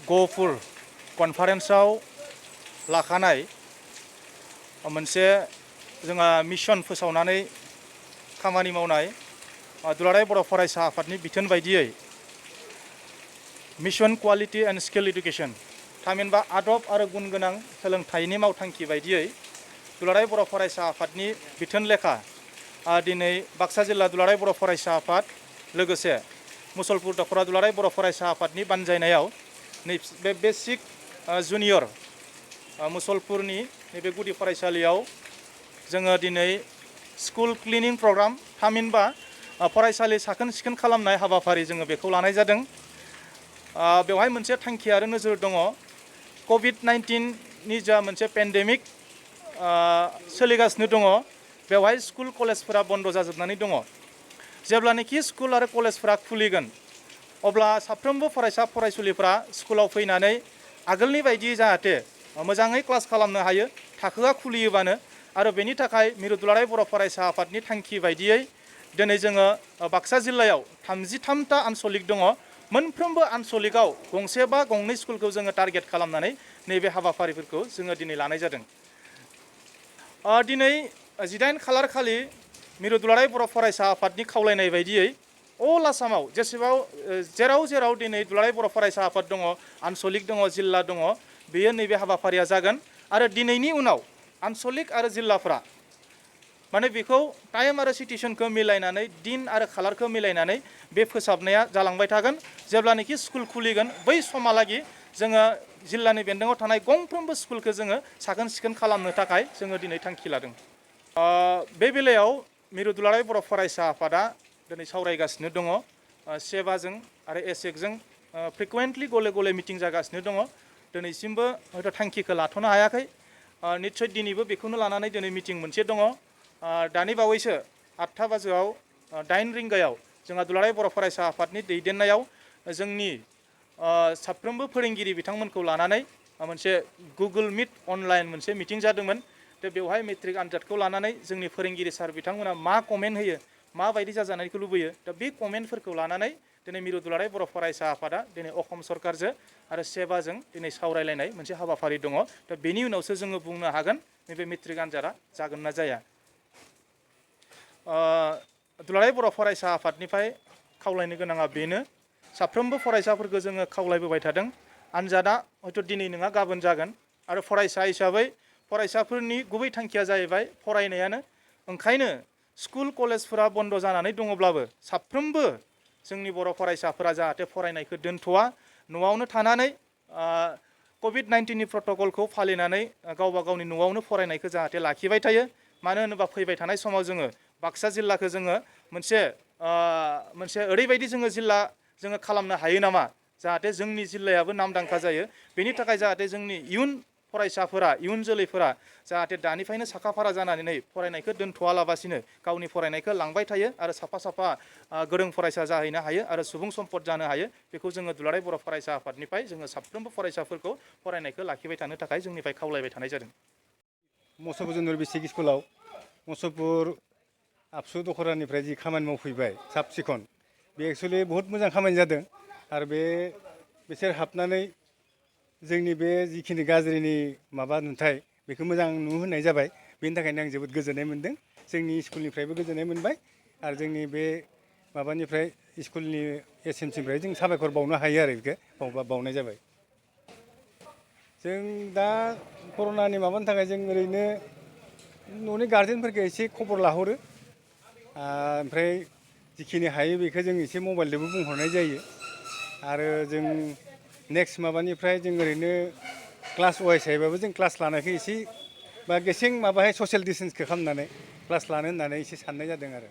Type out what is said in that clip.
गफुर कनफारेन्सआव लाखानाय मोनसे जोंहा मिशन फोसावनानै खामानि मावनाय दुलाराय बर' फरायसा आफादनि बिथोन बायदियै mission quality and skill education थामहिनबा आदब आरो गुन गोनां सोलोंथाइनि मावथांखि बायदियै दुलाराय बर' फरायसा आफादनि बिथोन लेखा दिनै बाक्सा जिल्ला दुलाराय बर' फरायसा आफाद लोगोसे मुसलपुर दख'रा दुलाराय बर' फरायसा आफादनि बानजायनायाव नैबे बेसिक जुनियर मुसलपुरनि नैबे गुदि फरायसालियाव जोङो दिनै स्कुल क्लिनिं प्रग्राम थामहिनबा फरायसालि साखोन सिखोन खालामनाय हाबाफारि जोङो बेखौ लानाय जादों। बेवहाय मोनसे थांखि आरो नोजोर दङ। COVID-19 नि जा मोनसे पेन्डेमिक सोलिगासिनो दङ, बेवहाय स्कुल कलेजफोरा बन्द जाजोबनानै दङ। जेब्लानोखि स्कुल आरो कलेजफोरा खुलिगोन अब्ला साफ्रोमबो फरायसा फरायसुलिफ्रा स्कुलाव फैनानै आगोलनि बायदि जाहाथे मोजाङै क्लास खालामनो हायो, थाखोआ खुलियोबानो। आरो बेनि थाखाय मिरु दुलाराय बर' फरायसा आफादनि थांखि बायदियै दिनै जोङो बाक्सा जिल्लायाव 33टा आनसलिक दङ। मोनफ्रोमबो आनसलिकआव गंसे बा गंनै स्कुलखौ जोङो टारगेट खालामनानै नैबे हाबाफारिफोरखौ जोङो दिनै लानाय जादों। दिनै 19 खालार खालि मिरु दुलाराय बर' फरायसा आफादनि खावलायनाय बायदियै अल आसामाव जेराव जेराव दिनै दुलाराय बर' फरायसा आफाद दङ, आनसलिक दङ, जिल्ला दङ, बेयो नैबे हाबाफारिया जागोन। आरो दिनैनि उनाव आनसलिक आरो जिल्लाफ्रा माने बेखौ टाइम आरो सिटुएसनखौ मिलायनानै दिन आरो खालारखौ मिलायनानै बे फोसाबनाया जालांबाय थागोन। जेब्लानोखि स्कुल खुलिगोन बै समहालागि जोङो जिल्लानि बेन्दोङाव थानाय गंफ्रोमबो स्कुलखौ जोङो साखोन सिखोन खालामनो थाखाय जोङो दिनै थांखि लादों। बे बेलायाव मिरु दुलाराय बर' फरायसा आफादा दिनै सावरायगासिनो दङ। सेबाजों आरो एसेकजों फ्रिकुवेन्टलि गले गले मिटिं जागासिनो दङ। दिनैसिमबो हयथ' थांखिखौ लाथ'नो हायाखै। निस्सय दिनैबो बेखौनो लानानै दिनै मिटिं मोनसे दङ। दानि बावैसो 8टा बाजिआव 9 रिंगायाव जोंहा दुलाराय बर' फरायसा आफादनि दैदेननायाव जोंनि साफ्रोमबो फोरोंगिरि बिथांमोनखौ लानानै मोनसे गुगोल मिट अनलाइन मोनसे मिटिं जादोंमोन। बेवहाय मेट्रिक आनजादखौ लानानै जोंनि फोरोंगिरि सार बिथांमोना मा कमेन्ट होयो, माबायदि जाजानायखौ लुबैयो, दा बे कमेन्टफोरखौ लानानै दिनै मिरु दुलाराय बर' फरायसा आफादा दिनै असम सरकारजों आरो सेबाजों दिनै सावरायलायनाय मोनसे हाबाफारि दङ। दा बेनि उनावसो जोङो बुंनो हागोन नैबे मेट्रिक आनजादा जागोन ना जाया। दुलाराय बर' फरायसा आफादनिफ्राय खावलायनो गोनाङा बेनो, साफ्रोमबो फरायसाफोरखौ जोङो खावलायबोबाय थादों। आनजादा हयथ' दिनै नङा गाबोन जागोन आरो फरायसा हिसाबै फरायसाफोरनि गुबै थांखिया जाहैबाय फरायनायानो। ओंखायनो स्कुल कलेजफोरा बन्द जानानै दङब्लाबो साफ्रोमबो जोंनि बर' फरायसाफोरा जाहाथे फरायनायखौ दोनथ'वा, न'आवनो थानानै COVID-19 नि प्रट'कलखौ फालिनानै गावबा गावनि न'आवनो फरायनायखौ जाहाथे लाखिबाय थायो। मानो होनोबा फैबाय थानाय समाव जोङो बाक्सा जिल्लाखौ जोङो मोनसे ओरैबायदि जोङो जिल्ला जोङो खालामनो हायो नामा जाहाथे जोंनि जिल्लायाबो नामदांखा जायो। बेनि थाखाय जाहाथे जोंनि इयुन फरायसाफोरा, इयुन जोलैफोरा जाहाथे दानिफ्रायनो साखा-फारा जानानै फरायनायखौ दोनथ'वालाबासिनो गावनि फरायनायखौ लांबाय थायो आरो साफा साफा गोरों फरायसा जाहैनो हायो आरो सुबुं सम्पद जानो हायो। बेखौ जोङो दुलाराय बर' फरायसा आफादनिफ्राय जोङो साफ्रोमबो फरायसाफोरखौ फरायनायखौ लाखिबाय थानो थाखाय जोंनिफ्राय खावलायबाय थानाय जादों। मुसलपुर जुनियर बेसिक स्कुलाव मुसलपुर आबसु दखरानिफ्राय जि खामानि मावफैबाय साब सिखन, बे एक्सुवेलि बहुत मोजां खामानि जादों। आरो बिसोर हाबनानै जोंनि बे जिखिनि गाज्रिनि माबा नुथाय बेखौ मोजां नुहोनाय जाबाय। बेनि थाखायनो आं जोबोद गोजोननाय मोन्दों। जोंनि स्कुलनिफ्रायबो गोजोननाय मोनबाय आरो जोंनि बे माबानिफ्राय स्कुलनि एसएमसिनिफ्राय जों साबायखर बावनो हायो आरो बेखौ बावनाय जाबाय। जों दा कर'नानि माबानि थाखाय जों ओरैनो न'नि गार्जेनफोरखौ एसे खबर लाहरो। ओमफ्राय जिखिनि हायो बेखौ जों एसे मबाइलजोंबो बुंहरनाय जायो। आरो जों नेक्स्ट माबानिफ्राय जों ओरैनो क्लास वाइस हायबाबो जों क्लास लानायखौ एसे बा गेसें माबाहाय ससियेल डिस्टेन्सखौ खालामनानै क्लास लानो होननानै एसे साननाय जादों आरो।